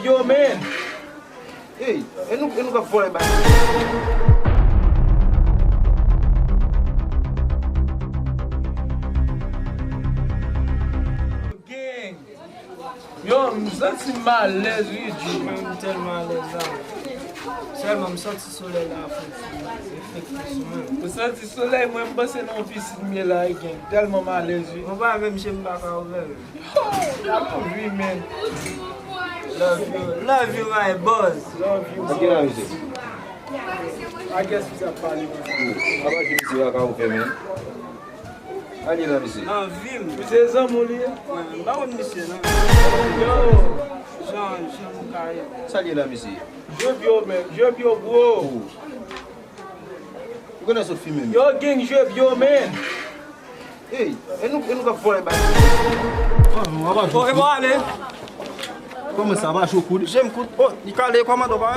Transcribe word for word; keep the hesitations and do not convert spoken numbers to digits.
Yo, men. Ey, e nou, e nou k ap vòlè bagay. Gang. Yo, m santi m alèz, wi, Djou. Mwen, m tèlman alèz la. Sèlman, m santi solèy la ap fè ti efektif sou mwen. Ou santi solèy, mwen, m panse nan yon pisin m ye la, wi, gang. Tèlman m alèz, wi. Mwen pa vle, mesye, m pa ka ouvè, men. Love you, man. Love you, love you, my boss. Love you, boss. Sa ki la, mesye? A kiyès misye ap pale konsa? Apa jwe misye pa ka ouvè, men. Sa li ye la, mesye? Nan vi m. Misye zanmi w li ye? Mwen menm, m pa konn misye, non. Yo! Jan, jan m ka ye. Sa li ye la, mesye? Jwe byo, men. Jwe byo, bro. Oh. Ou konnen sot fimen. Yo, gang, jwe byo, men. Ey, e nou, e nou k ap vòlè bagay. Oh, non, apa jwe. Oke, bon, ale. Kòman sa, apa jwe koud? Je m koud. Oh, li kale, kòmandan, pa.